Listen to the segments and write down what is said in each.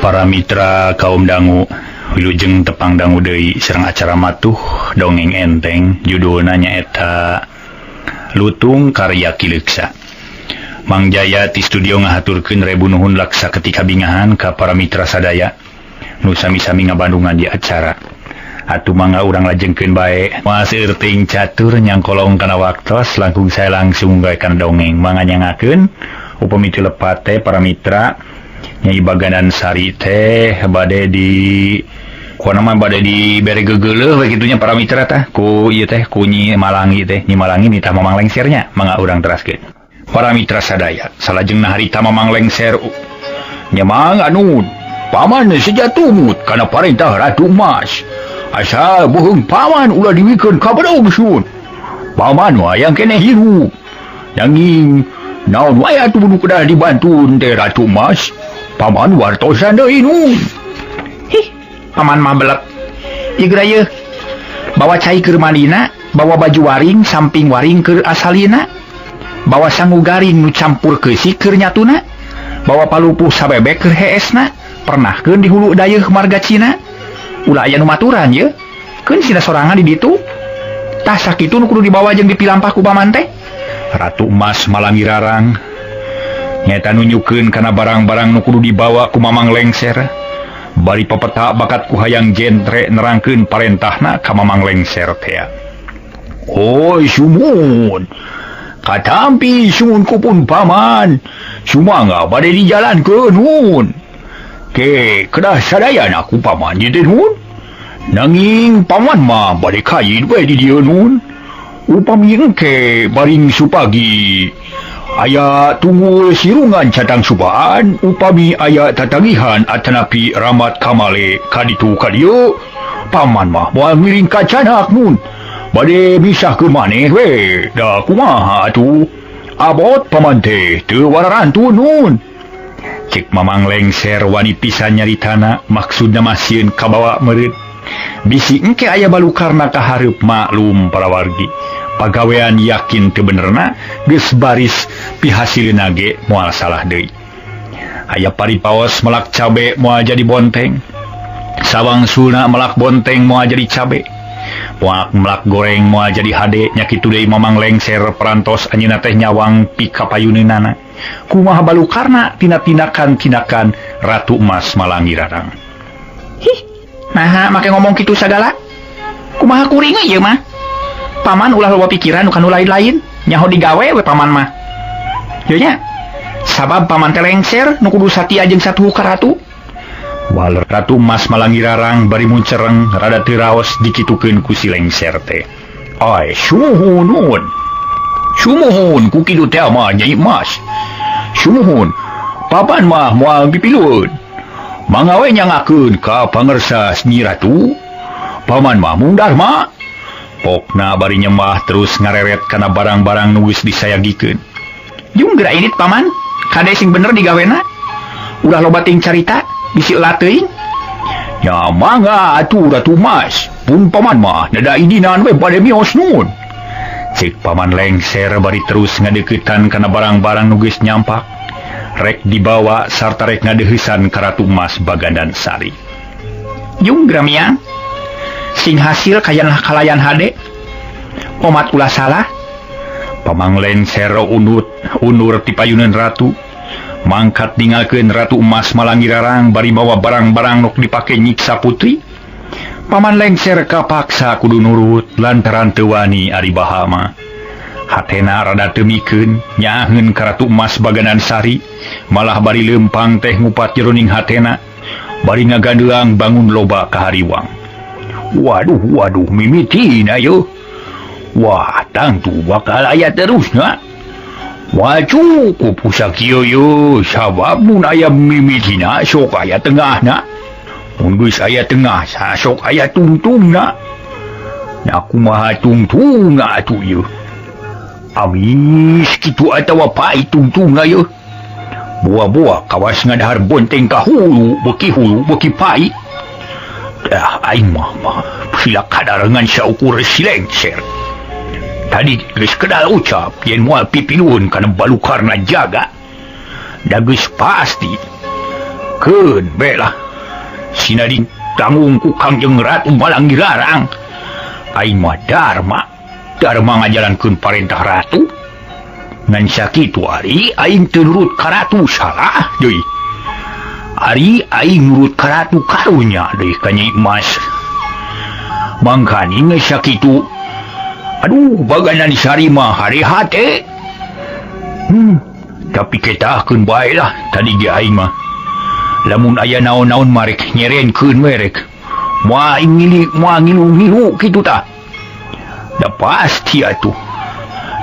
Para mitra kaum dangu wilujeng tepang dangu deui sareng acara matuh dongeng enteng judulna nyaeta Lutung Karya Ki Leuksa. Mang Jaya ti studio ngahaturkeun rebu nuhun laksa ketika bingahan ka para mitra sadaya nu sami-sami ngabandungan di acara. Atuh mangga urang lajengkeun bae. Moal seueur teuing catur nyangkolong kana waktos langkung saya langsung gawe kana dongeng mangga nyangakeun upami teu lepat teh para mitra Nyai Baganan Sari teh bade di kuana mah bade dibere gegeuleuh we kitunya para mitra tah ku ieu teh ku Nyi Malangi teh Nyi Malangi nitah Mamang Lengsernya mangga urang teraskeun. Para mitra sadaya salajengna harita Mamang Lengser nya mangga anu paman sejatumut kana parentah Ratu Mas asal boheung paman ulah diwikeun ka bedog sun paman mah yang keneh hirup nanging naon wae atuh nu kedah dibantu teh Ratu Mas paman wartosan deui nun. Hih, paman mah belet. Ieu geura yeuh. Bawa cai keur mandina, bawa baju waring samping waring keur asalina, bawa sangu garing nu campur keusik keur nyatuna, bawa palupuh sabebek keur heesna, pernahkeun di hulu dayeuh marga Cina. Ulah aya nu maturan yeuh. Keun sina sorangan di ditu. Tah sakitu nu kudu dibawa jeung dipilampah ku paman teh. Ratu Emas Malangi Rarang nyaeta nunjukeun kana barang-barang nu kudu dibawa ku Mamang Lengser. Bari pepeta bakat ku hayang jentre nerangkeun parentahna ka Mamang Lengser teh. Oi sumun, katampi sumun kupun paman, sumangga bade dijalankeun nun. Ke kedah sadayana ku paman ieu teh nun. Nanging paman mah bade kayid we di dieu nun. Upami engke baring supagi aya tunggul sirungan catang subaan upami aya tatagihan atanapi ramat kamale kaditu kadieu paman mah moal ngiring kacanak nun bade misahkeun maneh we da kumaha atuh abot paman teh teu wararantu nun. Cek Mamang Lengser wani pisan nyaritana maksudna mah sieun kabawa meureut bisi engke aya balukarna kahareup maklum para wargi. Pagawean yakin teu benerna geus baris pihasileuna ge moal salah deui. Aya paripaos melak cabe moal jadi bonteng. Sawang sulna melak bonteng moal jadi cabe. Moal melak goreng moal jadi hade nya kitu deui Mamang Lengser perantos anjeunna teh nyawang pikapayuneunana. Kumaha balukarna tina tindakan-tindakan Ratu Emas Malangi Rarang. Hih, naha make ngomong kitu sagala? Kumaha kuring ieu mah? Paman ulah loba pikiran nu kanu lain-lain, nyaho digawe we paman mah. Yeuh nya, sabab paman teh lengser nu kudu satia jeung satuhu ka ratu. Waler Ratu Emas Malangi Rarang bari muncereng rada teu raos dikitukeun ku si Lengser teh. Ai sumuhun nun. Sumuhun ku kitu teh mah Nyai Emas. Sumuhun, papan mah moal pipilueun. Mangga we nyangakeun ka pangersa Nyi Ratu. Paman mah mung darma. Pokna bari nyembah terus ngareret kana barang-barang nu geus disayagikeun. Jung geura indit paman, kade sing bener digawena. Ulah loba ting carita, bisi eulat teuing. Ya mangga atuh Ratu Mas, pun paman mah nada idinan we bade mios nun. Cek Paman Lengser bari terus ngadeuketan kana barang-barang nu geus nyampak. Rek dibawa sarta rek ngadeuheusan ka Ratu Mas Bagandan Sari. Jung geura miang. Sing hasil kayanlah kalayan hade. Omat ulah salah. Pamang Lengser unut unur ti payuneun ratu. Mangkat ninggalkeun Ratu Emas Malangi Rarang bari mawa barang-barang nu dipake nyiksa putri. Paman Lengser kapaksa kudu nurut lantaran teu wani ari bahama. Hatena rada teu mikeun nyaaheun ka Ratu Emas Baganan Sari, malah bari leumpang teh ngupat jeroning hatena bari ngagandeang bangun loba ka hariwang. Waduh waduh mimitina yeuh. Wah tangtu bakal aya terusna. Wah cukup sakieu yeuh sabab mun aya mimitina sok aya tengahna. Mun geus aya tengah sok aya tungtungna. Nah kumaha tungtungna atuh yeuh. Amis kitu atawa pait tungtungna yeuh. Buah-buah kawas ngadahar bonteng ka hulu beuki pait. Dah aing mah sila kadarengan saukur si Lengser. Tadi geus kedal ucap yen moal pipiluhun kana balukarna jaga. Da geus pasti. Keun be lah. Sina ditanggung ku Kangjeng Ratu Malangirarang. Aing mah Dharma. Dharma ngajalankeun parentah ratu. Ngan sakitu ari aing teu nurut ka ratu salah deui. Ari aing nurut ka ratu karunya deui ka Nyi Mas. Mangkani geus sakitu. Aduh Baganan Sari mah hare hate. Tapi ketahkeun bae lah tadi ge aing mah. Lamun aya naon-naon marek nyerenkeun we rek. Moal ngilu moal ngilu-ngilu kitu tah. Da pasti atuh.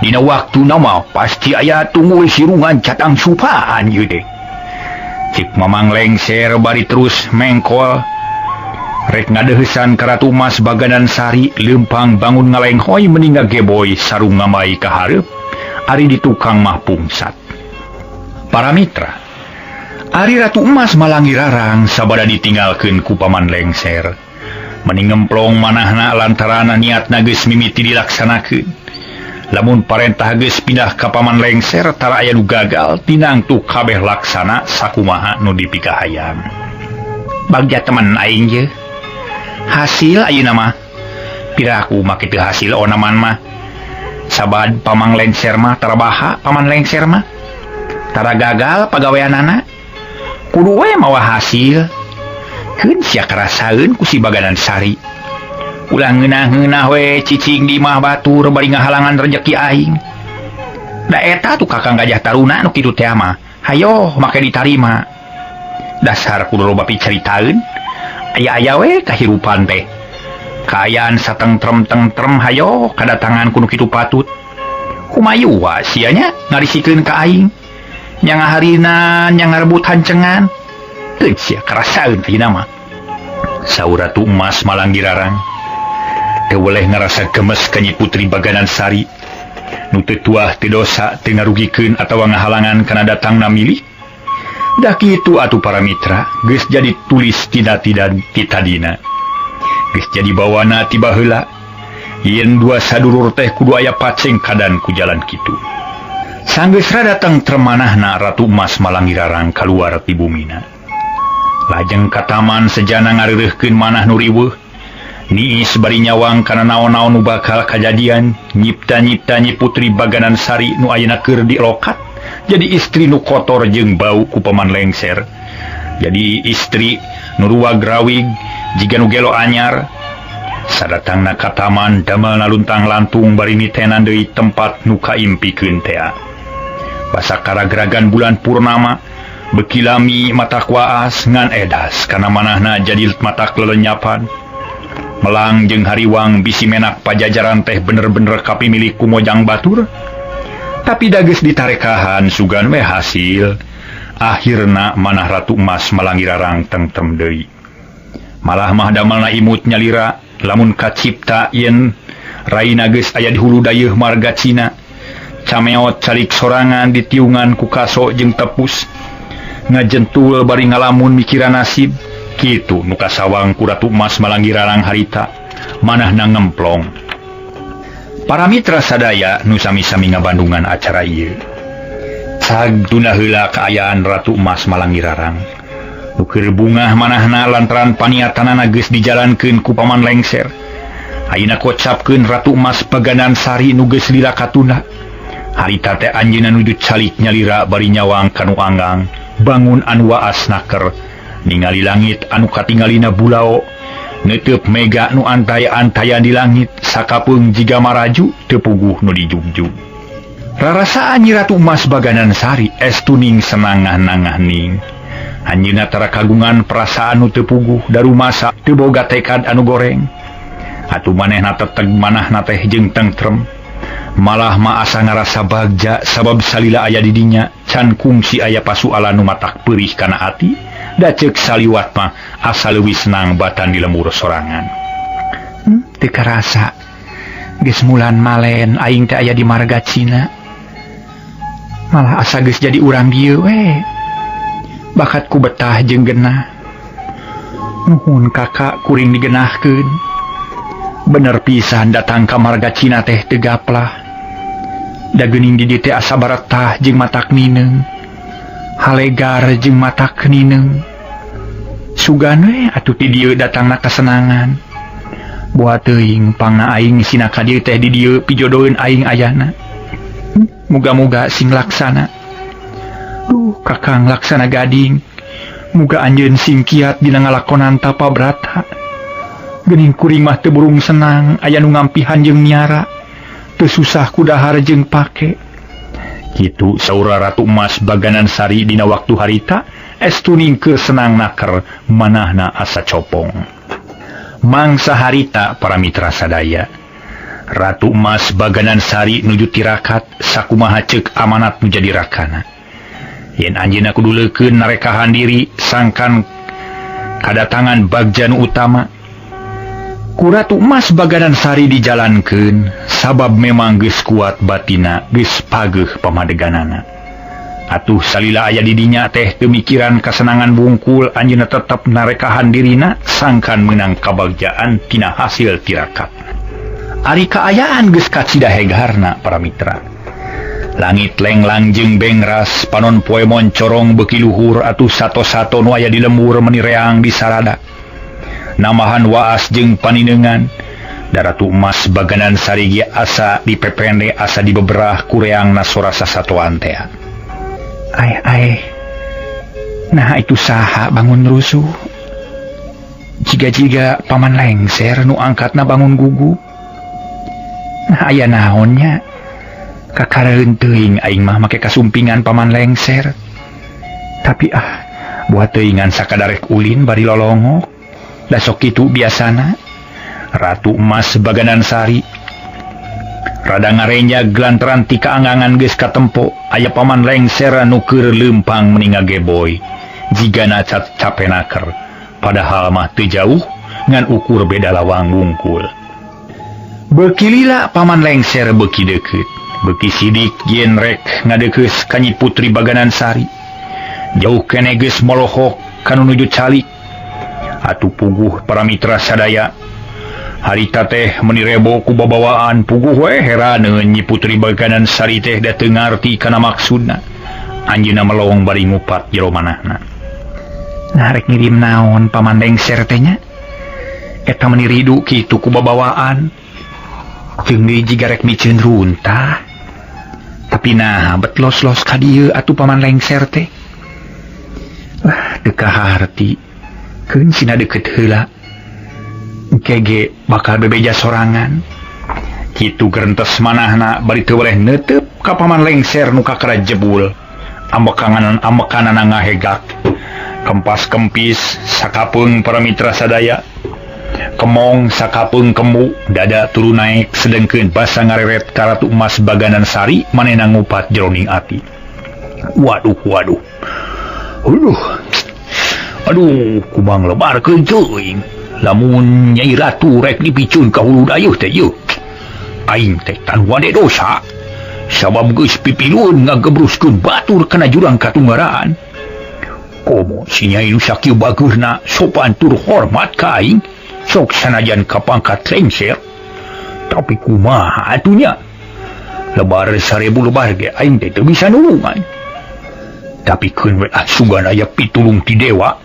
Dina waktu nama pasti aya tunggul sirungan catang supaan ieu teh. Cik Mamang Lengser bari terus mengkol. Rek ngadeuheusan ka Ratu Mas Baganan Sari leumpang bangun ngalenghoy meni ngageboy sarung ngamai ka hareup ari di tukang mah pungsat. Para mitra, ari Ratu Emas Malangirarang sabada ditinggalkeun ku Paman Lengser. Meni ngemplong manahna lantaran niatna geus mimiti dilaksanakeun. Lamun parentah geus pindah ka Paman Lengser tara aya nu gagal tinangtu kabeh laksana sakumaha nu dipikahayang. Bagja teman aing ye. Hasil ayeuna mah piraku make teu hasil onaman mah. Sabad Pamang Lengser mah tara baha Paman Lengser mah. Tara gagal pagaweanana. Kudu we mawa hasil. Keun sia karasaeun ku si Baganan Sari. Ulah ngeunah-ngeunah we cicing di imah batur bari ngahalangan rejeki aing. Da eta tuh Kakang Gajah Taruna nu kitu teh mah. Hayo make ditarima. Dasar kudu loba picaritaeun. Aya-aya we kahirupan teh. Kaayaan satengrem-tengrem hayo kadatangan kudu kitu patut. Kumayu wa sia nya ngarisikeun ka aing. Nya ngaharina nya ngarebut hancengan. Keun sia karasaeun ayeuna mah. Saur Ratu Emas Malangirarang. Teu weleh ngarasa gemes ka Nyi Putri Baganan Sari. Nu teu tuah teu dosa teu ngarugikeun atawa ngahalangan kana datangna milih. Da kitu atuh para mitra geus jadi tulis tina titadina. Geus jadi bawana ti baheula. Yen dua sadulur teh kudu aya pacengkadan ku jalan kitu. Sanggeus rada tentrem manahna Ratu Emas Malangirarang kaluar ti bumina. Lajeng ka taman sejana ngareureuhkeun manah nu riweuh. Niis bari nyawang kana naon-naon nu bakal kajadian, nyipta-nyipta Nyi Putri Baganan Sari nu ayeuna keur dilokat jadi istri nu kotor jeung bau ku Paman Lengser. Jadi istri nu ruwag-rawig jiga nu gelo anyar. Sadatangna ka taman damelna luntang-lantung bari nitenan deui tempat nu kaimpikeun tea. Basa karagragan bulan purnama beuki lami matak waas ngan edas kana manahna jadi matak lelenyapan. Melang jeung hariwang bisi menak pajajaran teh bener-bener kapimilik ku Mojang Batur. Tapi da geus ditarekahan sugan we hasil. Akhirna manah Ratu Emas Malangirarang tengrem deui. Malah mah damelna imut nyalira lamun kacipta yen raina geus aya di hulu dayeuh marga Cina. Cameot calik sorangan ditiungan ku kaso jeung tepus. Ngajentul bari ngalamun mikiran nasib. Kitu nu kasawang ku Ratu Emas Malangirarang harita manahna ngemplong. Para mitra sadaya nu sami-sami ngabandungan acara ieu. Cag tunda heula kaayaan Ratu Emas Malangirarang. Nu keur bungah manahna lantaran paniatanana geus dijalankeun ku Paman Lengser. Ayeuna kocapkeun Ratu Emas Baganan Sari nu geus lila katunda. Harita teh anjeunna nuju calik nyalira bari nyawang kanu anggang, bangun anu waas naker. Ningali langit anu katingalina bulao, netep mega nu antaya-antayan di langit sakapeung jiga maraju teu puguh nu dijugjug. Rarasaan Nyi Ratu Emas Baganan Sari estuning senangah-nangah ning. Anjeunna tara kagungan perasaan nu teu puguh darumasa teu boga tekad anu goreng. Atuh manehna teteg manahna teh jeung tengrem. Malah mah asa ngarasa bagja sabab salila aya di dinya can kungsi aya pasualan nu matak peurih kana ati. Da ceuk saliwat mah asa leuwih senang batan di lembur sorangan. Teu karasa geus mulan malen aing teh aya di marga Cina. Malah asa geus jadi urang dieu we. Bakat ku betah jeung genah. Nuhun kakak kuring digenahkeun. Bener pisan datang ka marga Cina teh teu gaplah. Da geuning di dieu teh asa baretah jeung matak nineung. Halegar jeung matak nineung. Sugan we atuh ti dieu datangna kasenangan. Boa teuing pangna aing sina ka dieu teh di dieu pijodoheun aing ayana. Muga-muga sing laksana. Duh kakang laksana gading. Muga anjeun sing kiat dina ngalakonan tapa brata. Geuning kuring mah teu burung senang aya nu ngampihan jeung miara. Teu susah ku dahar jeung pake. Kitu saur Ratu Emas Baganan Sari dina waktu harita estu ningkeur senang naker manahna asa copong. Mangsa harita para mitra sadaya. Ratu Emas Baganan Sari nuju tirakat sakumaha ceuk amanat nu jadi rakana. Yen anjeunna kudu leukeun narekahan diri sangkan kadatangan bagja nu utama. Ku Ratu Emas Baganan Sari dijalankeun sabab memang geus kuat batina geus pageuh pamadeganana. Atuh salila aya di dinya teh teu mikiran kasenangan bungkul anjeunna tetep narekahan dirina sangkan meunang kabagjaan tina hasil tirakat. Ari kaayaan geus kacida hegarna para mitra. Langit lenglang jeung bengras panon poe moncorong beuki luhur atuh sato-sato nu aya di lembur meni reang di sarada. Namahan waas jeung paninengan. Da Ratu Emas Baganan Sari ge asa dipepende asa dibeberah ku reangna sora sasatoan teh. Ai ai. Nah itu saha bangun rusuh. Jiga-jiga paman lengser nu angkatna bangun gugup. Nah aya naonnya? Kakareun teuing aing mah make kasumpingan paman lengser. Tapi ah, buat teuingan sakadarek ulin bari lolongok. Da sok kitu biasana. Ratu Emas Baganan Sari rada ngarenja gelantaran ti kaanggangan geus katempo aya paman lengser nu keur leumpang meni ngageboy. Jigana cape naker. Padahal mah teu jauh ngan ukur beda lawang wungkul. Beuki lila paman lengser beuki deukeut. Beuki sidik yen rek ngadeukes ka Nyi Putri Baganan Sari. Jauh keneh geus molohok kanu nuju calik. Atuh puguh para mitra sadaya. Harita teh meni rebo ku babawaan puguh we heraneun Nyi Putri Baganan Sari teh da teu ngarti kana maksudna. Anjeunna melong bari ngupat jero manahna. Nah rek ngirim naon paman lengser teh nya? Eta meni ridu kitu ku babawaan. Jeung deui jiga rek miceun runtah. Tapi nah bet los-los ka dieu atuh paman lengser teh. Wah teu kaharti. Keun sina deukeut heula. Engke ge bakal bebeja sorangan. Kitu gerentes manahna bari teu weleh neuteup ka paman lengser nu kakara jebul. Ambekanana ngahegak. Kempas kempis sakapeung para mitra sadaya. Kemong sakapeung kemu dada turu naek sedengkeun basa ngareret ka Ratu Emas Baganan Sari manehna ngupat jeroning ati. Waduh waduh. Aduh. Aduh kumang lebarkeun teuing. Lamun Nyai Ratu rek dipicun ka hulu dayeuh teh yeuh. Aing teh tan wade dosa. Sabab geus pipilueun ngagebruskeun batur kana jurang katunggaraan. Komo si Nyai nu sakieu bageurna sopan tur hormat ka aing. Sok sanajan kapangkat lengser. Tapi kumaha atuh nya? Lebar 1000 lebar ge aing teh teu bisa nulungan. Tapi keun we ah sugan aya pitulung ti dewa.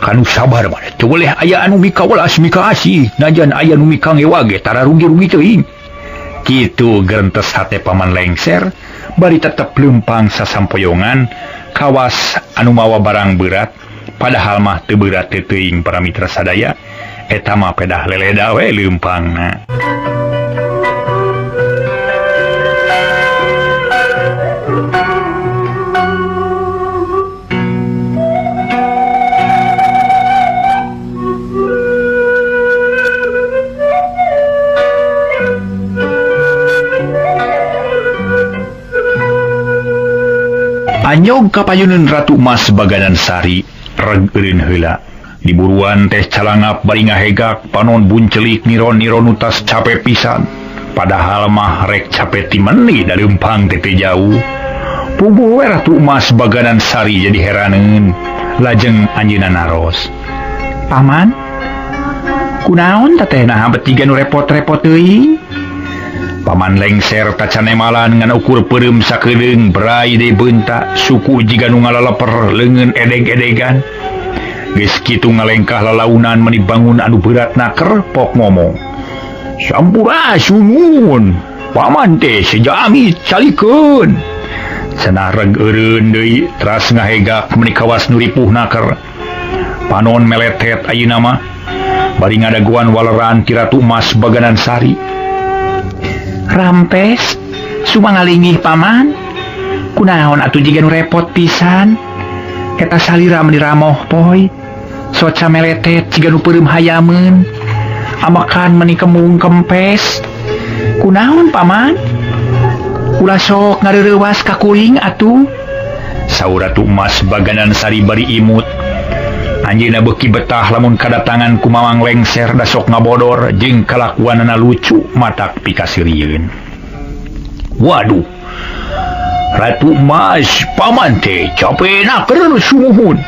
Kanu sabar mah teu weleh aya anu mikawelas mikaasih najan aya nu mikangewa ge tara rugi-rugi teuing. Kitu gerentes hate paman lengser bari tetep leumpang sasampoyongan kawas anu mawa barang berat padahal mah teu berat teu teuing para mitra sadaya. Eta mah pedah leleda we leumpangna. Anyog kapayuneun Ratu Emas Baganan Sari reg eureun heula. Diburuan teh calangap bari ngahegak panon buncelik niron-niron utas cape pisan. Padahal mah rek cape ti meni da leumpang teh teu jauh. Puguh we Ratu Emas Baganan Sari jadi heraneun. Lajeng anjeunna naros. Paman, kunaon teteh naha bet jiga nu repot-repot teuing? Paman lengser tacanemalan ngan ukur peureum sakedeung brai deui beunta suku jiga nu ngalaleper leungeun edeg-edegan. Geus kitu ngalengkah lalaunan meuni bangun anu berat naker pok ngomong. Sampurasun, paman teh sejami calikeun. Cenah reg eureun deui teras ngahegak meuni kawas nu ripuh naker. Panon meletet ayeuna mah bari ngadaguan waleran ti Ratu Mas Baganan Sari. Rampes sumangalingih paman kunaon atuh jiga nu repot pisan eta salira meuni ramoh poy soca meletet jiga nu peureum hayameun amakan meuni kembung kempes kunaon paman ulah sok ngareureuwas ka kuring atuh saur Ratu Mas Baganan Sari bari imut. Anjeunna beuki betah lamun kadatangan ku Mamang Lengser da sok ngabodor jeung kalakuanana lucu matak pikaseurieun. Waduh, Ratu Mas paman teh capena keur sumuhun.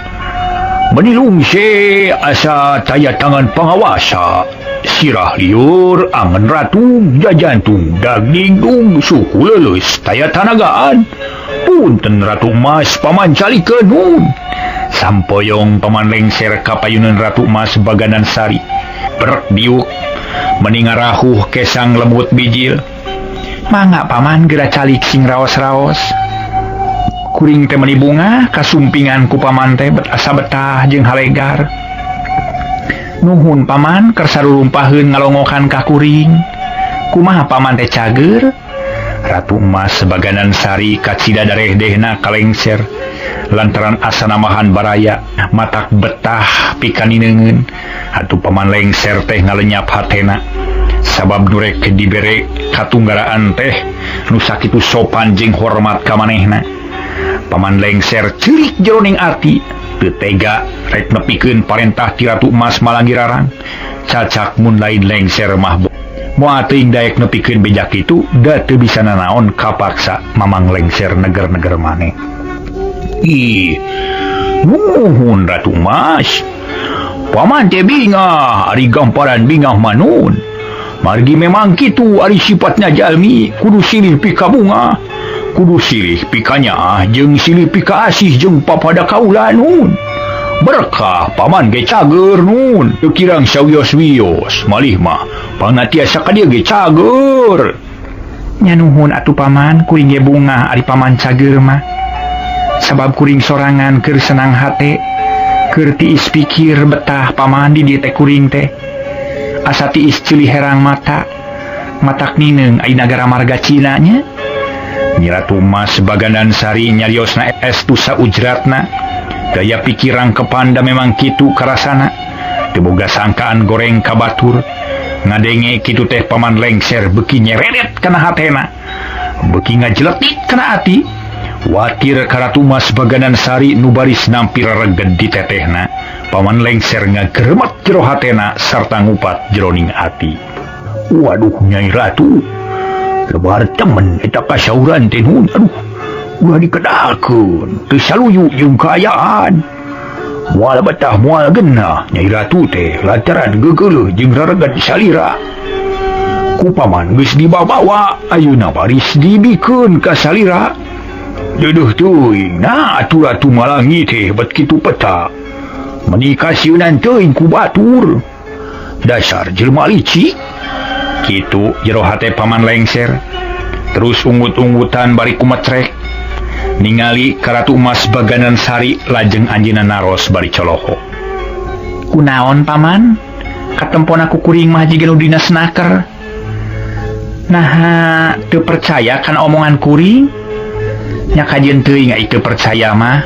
Meuni lungse asa taya tangan pangawasa. Sirah liur angen ratu jajantung dagdingdung suku leuleus taya tanagaan. Punten Ratu Mas paman calikeun nun. Sampoyong paman lengser kapayunan Ratu Mas Baganan Sari. Brek diuk meni ngarahuh kesang lemut bijil. Mangga paman geura calik sing raos-raos. Kuring teh meuni bungah kasumpingan ku paman teh bet asa betah jeung halegar. Nuhun paman kersa rurumpaheun ngalongokan ka kuring. Kumaha paman teh cager? Ratu Mas Baganan Sari kacida darehdehna kalengser lantaran asa namahan baraya matak betah pikanineungeun. Atuh paman lengser teh ngalenyap hatena sabab nu rek dibere katunggaraan teh nu sakitu sopan jeung hormat ka manehna. Paman lengser ceurik jeroning ati teu tega rek nepikeun parentah ti Ratu Mas Malangirarang. Cacak mun lain lengser mah moal teuing daek nepikeun beja kitu da teu bisa nanaon kapaksa Mamang Lengser neger-neger maneh. Ih, nuhun Ratu Mas. Paman teh bingah ari gamparan bingah manun. Margi memang kitu ari sifatna jalmi kudu silih pikabungah, kudu silih pikanyaah jeung silih pikaasih jeung papada kaula nun. Berkah paman ge cager nun, teu kirang sawios-wios malih mah pangna tiasa ka dieu ge cager. Nya nuhun atuh paman, kuring ge bungah ari paman cager mah. Sabab kuring sorangan keur senang hate, keur tiis pikir betah paman di dieu teh kuring teh. Asa tiis ceuli herang mata, matak nineung ai nagara marga Cina nya. Nyi Ratu Mas Baganan Sari nyariosna estu saujratna. Gaya pikiran kepanda memang kitu karasana. Teu boga sangkaan goreng ka batur. Ngadenge kitu teh paman lengser beuki nyereret kana hatena, beuki ngajeletik kana ati. Watir ka Ratu Mas Baganan Sari nu baris nampi rereged di tetehna. Paman lengser ngageremet jero hatena sarta ngupat jeroning ati. Waduh Nyai Ratu, lebar temen eta kasauran teh nun. Aduh, ulah dikedakeun, teu saluyu jeung kaayaan. Moal betah moal genah Nyai Ratu teh lantaran gegeuleuh jeung rereged salira. Ku paman geus dibawa ayeuna baris dibikeun ka salira. Deudeuh teuing, nah atuh Ratu Malangi teh bet kitu peta. Meuni kasieunan teuing ku batur. Dasar jelema licik. Kitu jero hate paman lengser. Terus ungut-ungutan bari kumetrek. Ningali ka Ratu Mas Baganan Sari lajeng anjeunna naros bari coloho. Kunaon paman? Katempona ku kuring mah jiga nu dina snaker. Naha teu percaya kana omongan kuring? Nya kajeun teuing ai teu percaya mah.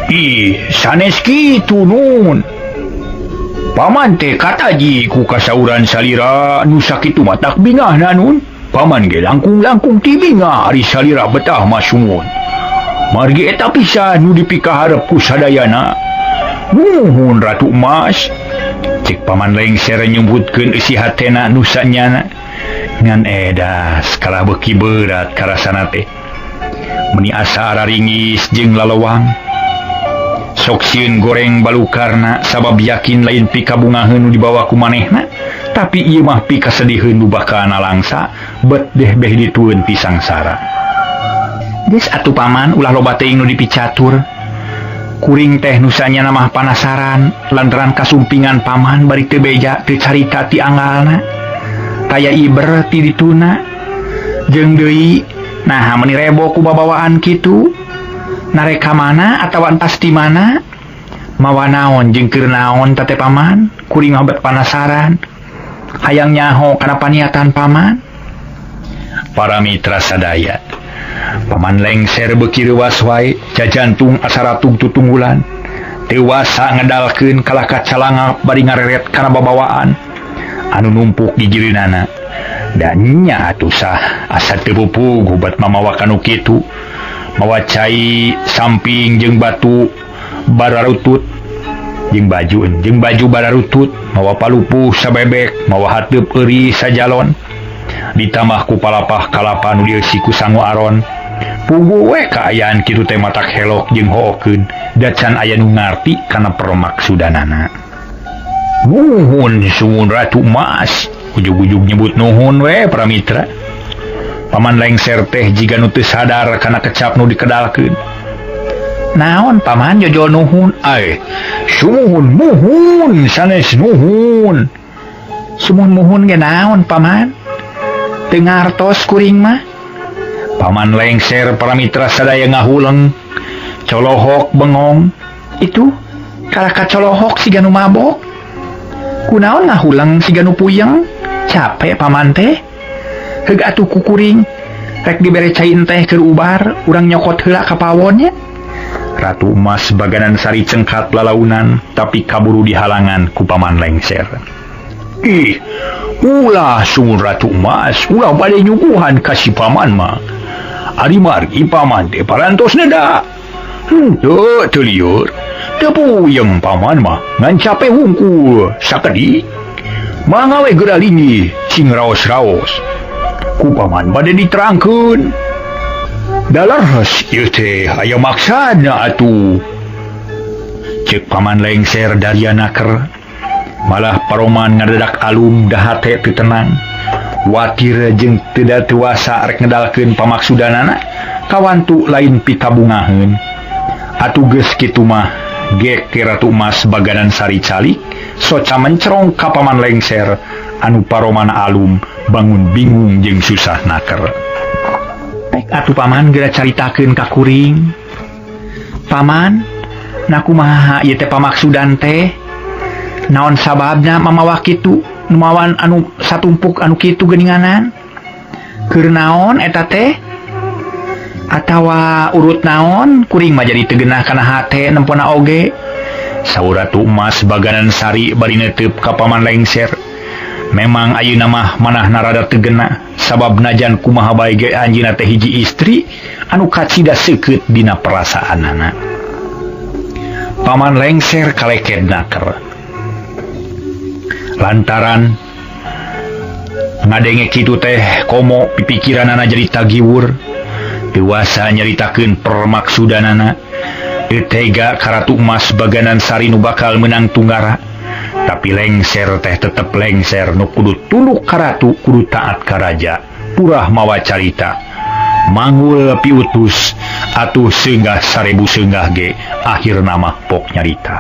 Ih, sanes kitu nun. Paman teh kataji ku kasauran salira nu sakitu matak bingahna nun. Paman ge langkung-langkung ti bingah ari salira betah masumun. Margi eta pisan nu dipikaharep ku sadayana. Nuhun Ratu Mas. Cek paman lengser nyumputkeun eusi hatena nu sanyana. Ngan edas kalah beuki berat karasana teh. Meni asa araringis jeung lalowang. Sok sieun goreng balukarna sabab yakin lain pikabungaheun nu dibawa ku manehna, tapi ieu mah pikasediheun nu bakal nalangsa bet deh beh ditueun ti sangsara. Geus atuh paman ulah loba teuing nu dipicatur. Kuring teh nu sanyana mah panasaran lantaran kasumpingan paman bari teu beja teu carita ti anggalna. Taya iber ti dituna. Jeung deui naha meuni rebo ku babawaan kitu. Narek ka mana atawa entas di mana? Mawa naon jeung keur naon teh paman? Kuring mah bet panasaran. Hayang nyaho kana paniatan paman. Para mitra sadaya, paman lengser beuki reuwas wae, jajantung asa ratug tutunggulan. Teu wasa ngedalkeun kalah ka calangap bari ngareret kana babawaan anu numpuk di jireunana. Dan nya atuh sah asa teu pupuguh bet mamawa kanu kitu. Mawa cai samping jeung batu bararutut jeung baju bararutut, mawa palupuh sabebek, mawa hateup euri sajalon, ditambah ku palapah kalapa nu dieusi ku sangu aron. Puguh we kaayaan kitu teh matak helok jeung hookeun da can aya nu ngarti kana permaksudanana. Nuhun suwun Ratu Mas, ujug-ujug nyebut nuhun we para mitra. Paman lengser teh jiga nu teu sadar kana kecap nu dikedalkeun. Naon paman jojol nuhun? Ai, sumuhun muhun sanes nuhun. Sumuhun muhun ge naon paman? Teu ngartos kuring mah. Paman lengser para mitra sadaya ngahuleng, colohok bengong. Itu kalah ka colohok siga nu mabok. Kunaon ngahuleng siga nu puyeng? Capek paman teh. Heug atuh ku kuring rek dibere cai teh keur ubar, urang nyokot heula ka pawon nya. Ratu Emas baganan sari cengkat lalaunan, tapi kaburu dihalangan ku paman lengser. Ih, ulah sumur Ratu Emas, ulah bade nyuguhan ka si paman mah. Ari margi paman teh parantos neda. Henteu teu lieur. Teu puyeng paman mah, ngan cape hungkul sakedik. Mangga we geura linggih sing raos-raos. Ku paman bade diterangkeun. Dalarhes ieu teh aya maksana atuh. Ceuk paman lengser daria naker. Malah paroman ngadadak alum dahate teu tenang. Watir jeung teu datuasa rek ngedalkeun pamaksudanana, kawantu lain pikabungaheun. Atuh geus kitu mah gek Ratu Emas baganan sari calik soca mencerong ka paman lengser anu paroman alum bangun bingung jeung susah naker. Pek atuh paman geura caritakeun ka kuring. Paman, na kumaha ieu teh pamaksudan teh? Naon sababna mamawa kitu? Nu mawan anu satumpuk anu kitu geuninganan? Keur naon eta teh? Atawa urut naon? Kuring mah jadi teu geunah kana hate nempona oge. Saur Ratu Emas baganan sari bari neuteup ka paman lengser. Memang ayeuna mah manahna rada teu geunah sabab najan kumaha bae ge anjeunna teh hiji istri anu kacida seukeut dina perasaanana. Paman lengser kaleked naker. Lantaran ngadenge kitu teh komo pipikiranana jadi tagiwur. Dewasa nyaritakeun permaksudanana. Teu tega ka Ratu Emas baganan sari nu bakal meunang tunggara. Tapi lengser teh tetep lengser nu kudu tunduk ka ratu, kudu taat ka raja. Purah mawa carita. Manggul piutus atuh seunggah sarebu seunggah ge akhirna mah pok nyarita.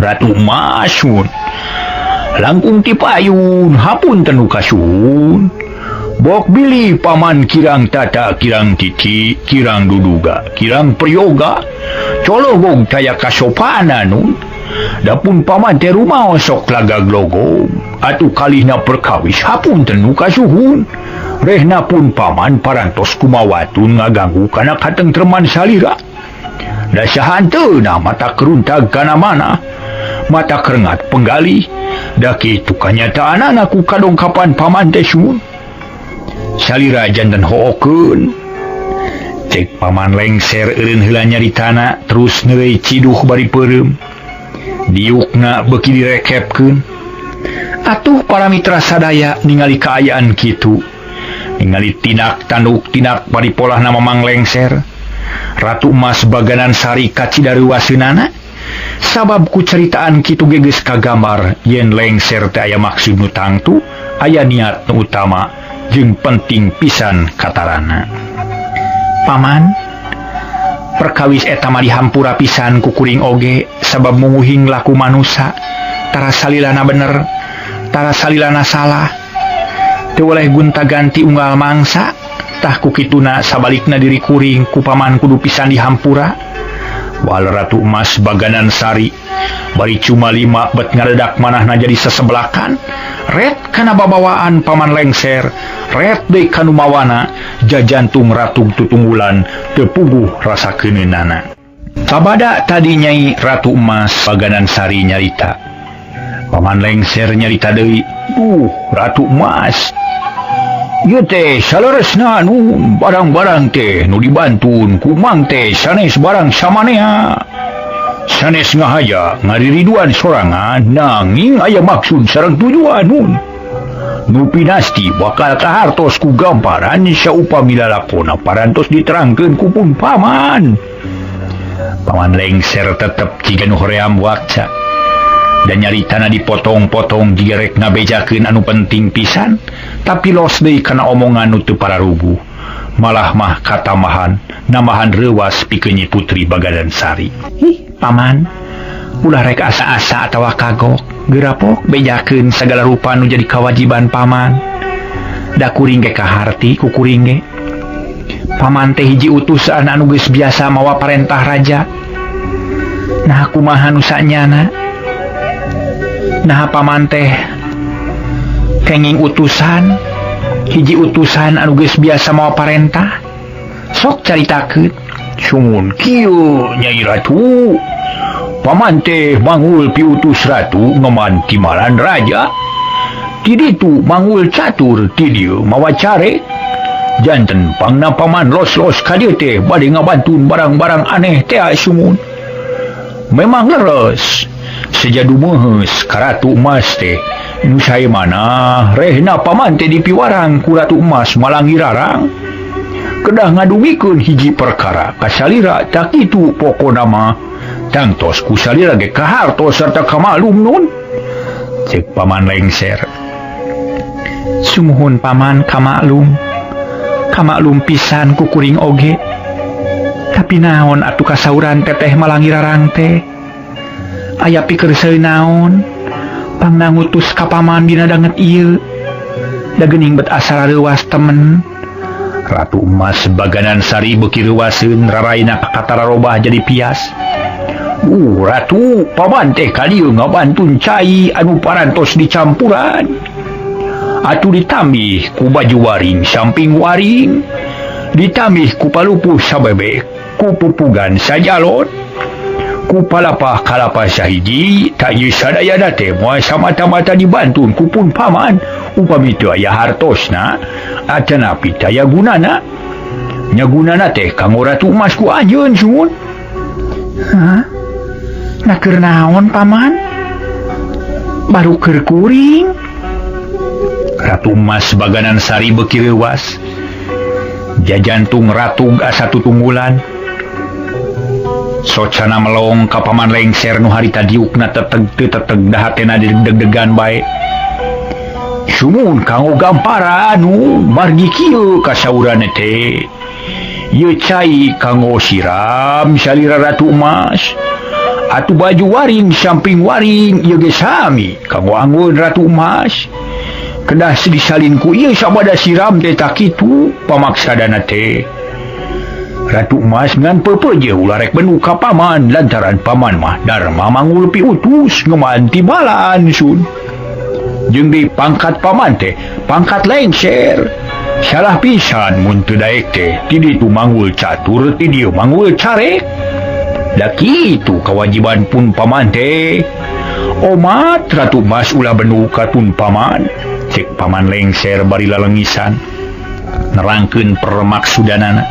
Ratu Emas langkung ti payun hapunten nu kasuhun. Bok bilih paman kirang tata kirang titi kirang duduga kirang priyoga cologong taya kasopanan nun. Dapun paman teh rumaos sok lagag logong atuh kalihna perkawis hapunten nu kasuhun. Rehna pun paman parantos kumawatun ngaganggu kana katentreman salira. Da sahanteuna mata keruntag kana mana mata kerengat penggali. Da kitu kanyataanana ku kadongkapan paman teh sun. Salira janten hookeun. Cek paman lengser eureun heula nyaritana terus neureuy ciduh bari peureum. Diukna beuki direkepkeun. Atuh para mitra sadaya ningali kaayaan kitu. Ningali tindak tanduk tindak bari polahna Mamang lengser. Ratu Emas Baganan Sari kacida reuwaseunana sabab ku ceritaan kitu ge geus kagambar yen lengser teh aya maksud nu tangtu, aya niat nu utama jeung penting pisan katarana. Paman, perkawis eta mah dihampura pisan ku kuring oge sabab munguhing laku manusa tara salilana bener, tara salilana salah. Teu weleh gunta-ganti unggal mangsa, tah ku kituna sabalikna diri kuring ku paman kudu pisan dihampura. Wal Ratu Emas Baganan Sari bari cuma lima bet ngaredak manahna jadi sesebelakan ret kana babawaan paman lengser ret deui kanu mawana jajantung ratug tutunggulan teu puguh rasa keuneunana. Sabada tadi Nyai Ratu Emas Baganan Sari nyarita, paman lengser nyarita deui, "Duh Ratu Emas, ieu teh saleresna nu barang-barang teh nu dibantun ku mang teh sanes barang samanea. Sanes ngahaja ngaririduan sorangan nanging aya maksud sareng tujuan nun. Nu pinasti bakal kahartos ku gamparan saupami lalakona parantos diterangkeun ku pun paman." Paman lengser tetep jiga nu hoream wakca dan nyaritana dipotong-potong jiga rek ngabejakeun anu penting pisan, tapi los deui kana omongan nu teu pararuguh, malah mah katambahan nambahan reuwas pikeun Nyi Putri Baganan Sari. "Ih paman, ulah rek asa-asa atawa kagok, geurapok bejakeun sagala rupa nu jadi kawajiban paman. Da kuring ge kaharti ku kuring ge. Paman teh hiji utusan anu geus biasa mawa parentah raja. Nah kumaha nu sanyana? Nah paman teh kenging utusan, hiji utusan anu geus biasa mawa parentah. Sok caritakeun." "Sumun kieu Nyai Ratu, paman teh mangul piutus ratu ngeman timaran raja. Ti ditu mangul catur ti dieu mawa carek. Janten pangna paman los-los ka dieu teh bade ngabantun barang-barang aneh teh sumun. Memang leres seja dumeuheus ka Ratu Emas teh nu sae mana rehna paman teh dipiwarang ku Ratu Emas Malangirarang. Kedah ngadugikeun hiji perkara ka salira tak kitu pokona mah tangtos ku salira ge kahartos sarta kamalum nun." Cek paman lengser. "Sumuhun paman kamaklum, kamaklum pisan ku kuring oge. Tapi naon atuh kasauran teteh Malangirarang teh? Aya pikerseu naon pangna ngutus ka paman dina danget ieu? Da geuning bet asa reuwas temen." Ratu Emas Baganan Sari beuki reuwaseun raraina kakatara robah jadi pias. Ratu, paman teh ka dieu ngabantun cai anu parantos dicampuran. Atuh ditambih ku baju waring samping waring, ditambih ku palupuh sabebek, ku pupugan sajalon, ku palapah kalapa sahiji, tak ieu sadayana teh moal samata-mata dibantun ku pun paman upami teu aya hartosna atanapi taya gunana. Nya gunana teh kanggo Ratu Emas ku anjeun sumun." "Hah? Nah keur naon paman? Baru keur kuring?" Ratu Emas Baganan Sari beuki reuwas. Jajantung ratug asa tutunggulan. Socana melong ka paman lengser nu harita diukna teteg teu teteg dahatena deg-degan bae. "Sumun kanggo gamparan nu margi kieu kasauran teh. Ieu cai kanggo siram salira Ratu Emas. Atuh baju waring samping waring ieu ge sami kanggo anggun Ratu Emas. Kedah disalin ku ieu sabada siram teh tak kitu pamaksadana teh. Ratu Emas ngan pepeje ulah rek benu ka paman lantaran paman mah darma mangul piutus ngeman timbalan sun. Jeung di pangkat paman teh pangkat lengser. Salah pisan mun teu daek teh ti ditu mangul catur ti dieu mangul carek. Da kitu kewajiban pun paman teh. Omat Ratu Emas ulah benu ka pun paman." Cek paman lengser bari lalengisan nerangkeun permaksudanana.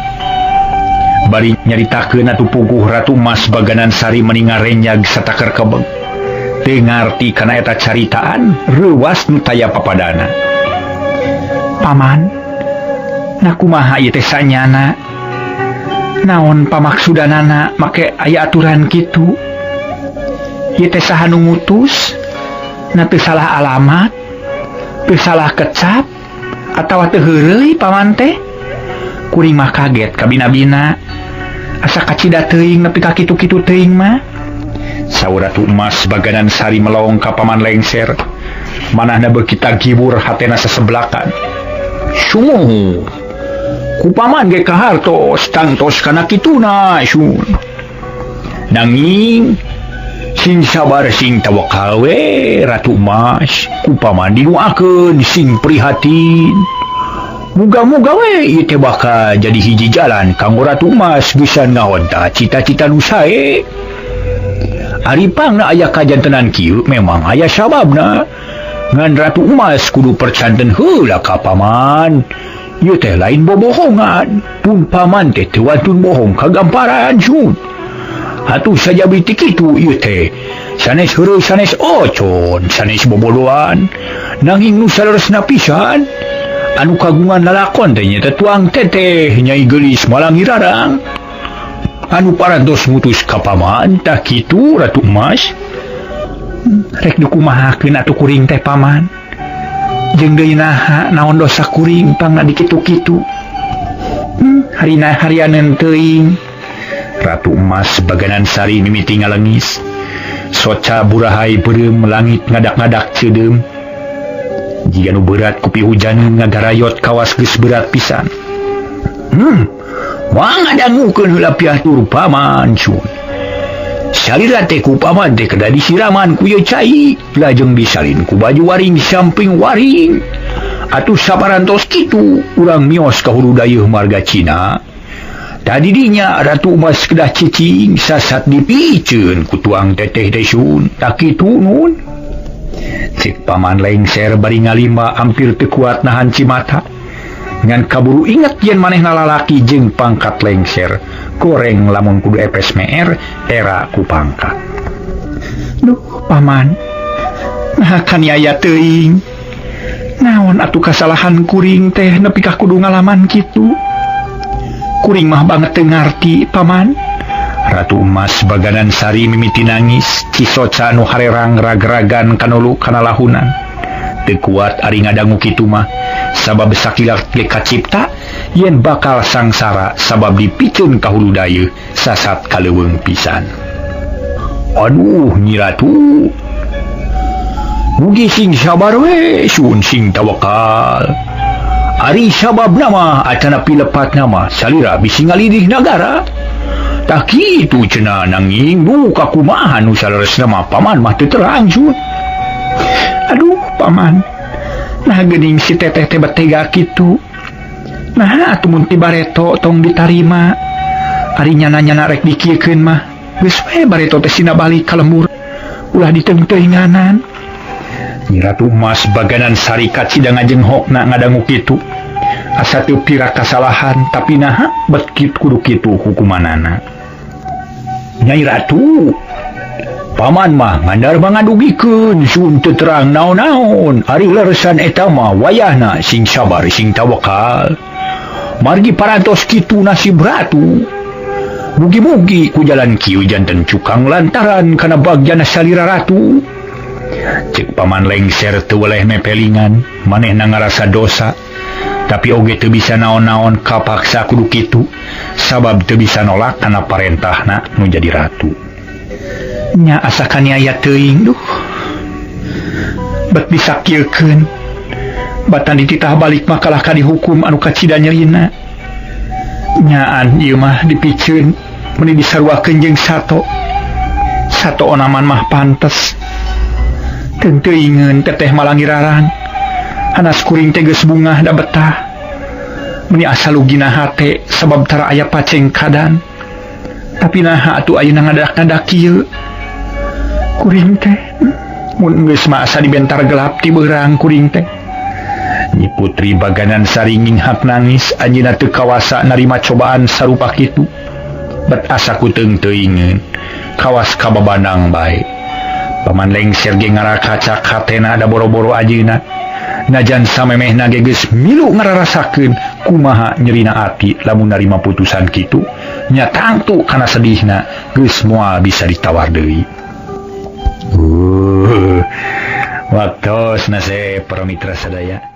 Bari nyaritakeun atuh puguh Ratu Emas Baganan Sari meni ngarenyag sataker kebeg. Teu ngarti kana eta caritaan reuwas nu taya papadana. "Paman, nah kumaha ieu teh sanyana? Naon pamaksudanana make aya aturan kitu? Ieu teh saha nu ngutus? Na teu salah alamat, teu salah kecap, atawa teu heureuy paman teh? Kuring mah kaget kabina-bina. Asa kacida teuing nepi ka kitu-kitu teuing mah. Saur Ratu Emas Baganan Sari melong ka Paman Lengser. Manahna beuki tagibur hatena seseblakan. Sumuh. Ku paman ge kahartos tangtos kana kituna sun. Nanging sing sabar sing tawakal we Ratu Emas, ku paman diduakeun sing prihatin. Muga-muga we ieu teh bakal jadi hiji jalan kanggo Ratu Emas bisa ngahonta cita-cita nu sae. Ari pangna aya kajantenan kieu memang aya sababna. Ngan Ratu Emas kudu percanten heula ka paman. Ieu teh lain bobohongan, pun paman teh teu wantun bohong kagamparan sun. Atuh sajabi ti kitu ieu teh sanes heureuy sanes ocon, sanes bobodoan. Nanging nu saleresna pisan anu kagungan lalakon teh nyaeta tuang teteh Nyai Geulis Malangirarang. Anu parantos mutus ka paman tah kitu Ratu Emas. Rek dikumahakeun atuh kuring teh paman. Jeung deui naha naon dosa kuring pangna dikitu-kitu. Harina harianeun teuing. Ratu Emas Baganan Sari mimiti ngalengis. Soca burahai beureum langit ngadak-ngadak ceudeum. Jiga nu berat ku pihujaneun ngagarayot kawas geus berat pisan. Moal ngadangukeun heula piatur paman sun. Salira teh ku paman teh kedah disiraman ku ieu cai, lajeng disalin ku baju waring samping waring. Atuh saparantos kitu urang mios ka hulu dayeuh marga Cina. Tadi dinya Ratu Emas kedah cicing sasat dipiceun ku tuang teteh teh sun. Tak kitu nun. Cek Paman Lengser bari ngalimba hampir teu kuat nahan cimata. Ngan kaburu inget yen manehna lalaki jeung pangkat lengser. Goreng lamun kudu epes meer era ku pangkat. Duh paman, nah kaniaya teuing. Naon atuh kasalahan kuring teh nepi ka kudu ngalaman kitu. Kuring mah banget teu ngarti paman. Ratu Emas Baganan Sari mimiti nangis, cisoca nu harerang ragragan kanulu kana lahunan. Teu kuat ari ngadangu kitu mah, sabab sakilak ge kacipta yen bakal sangsara sabab dipiceun ka hulu dayeuh sasat kaleuweung pisan. Aduh Nyi Ratu, mugi sing sabar we sun sing tawakal. Ari sababna mah atanapi lepatna mah salira bisi ngalidih nagara. Tah kitu cenah nanging nu kakumaha nu saleresna mah paman mah teu terang sun. Aduh paman, nah geuning si teteh teh betega kitu. Nah atuh mun ti bareto tong ditarima. Ari nyana-nyana rek dikieukeun mah geus we bareto teh sina balik ka lembur. Ulah diteung-teuinganan. Nyi Ratu Emas Baganan Sari kacida ngajenghokna ngadangu kitu. Asa teu pira kasalahan tapi naha bet kudu kitu hukumanana. Nyai Ratu, paman mah ngandar mangadugikeun sun teu terang naon-naon. Ari leresan eta mah wayahna sing sabar sing tawakal. Margi parantos kitu nasib ratu. Mugi-mugi ku jalan kieu janten cukang lantaran kana bagjana salira ratu. Cek Paman Lengser teu weleh mepelingan, manehna ngarasa dosa. Tapi oge teu bisa naon-naon kapaksa kudu kitu, sabab teu bisa nolak kana parentahna nu jadi ratu. Nya asa kaniaya teuing duh. Bet disakiekeun. Batan dititah balik makalah ka dihukum anu kacida nyerina. Nyaan ieu mah dipiceun meuni disaruakeun jeung sato. Sato onaman mah pantes. Teuingeun teteh Malangirarang. Hanas kuring teh geus bungah da betah. Meuni asa lugina hate sabab tara aya pacengkadan. Tapi naha atuh ayeuna ngadak-ngadak kieu. Kuring teh mun geus mah asa dibentar gelap ti beurang kuring teh. Nyi Putri Baganan Sari nginghap nangis anjeunna teu kawasa narima cobaan sarupa kitu. Bet asa ku teung-teuingeun kawas kababanang bae. Paman Lengser ge ngarakacak hatena da boro-boro ajeuna. Najan samemehna ge geus milu ngararasakeun kumaha nyerina ati lamun narima putusan kitu Nya tangtu kana sedihna geus moal bisa ditawar deui. Waktosna se para mitra sadaya.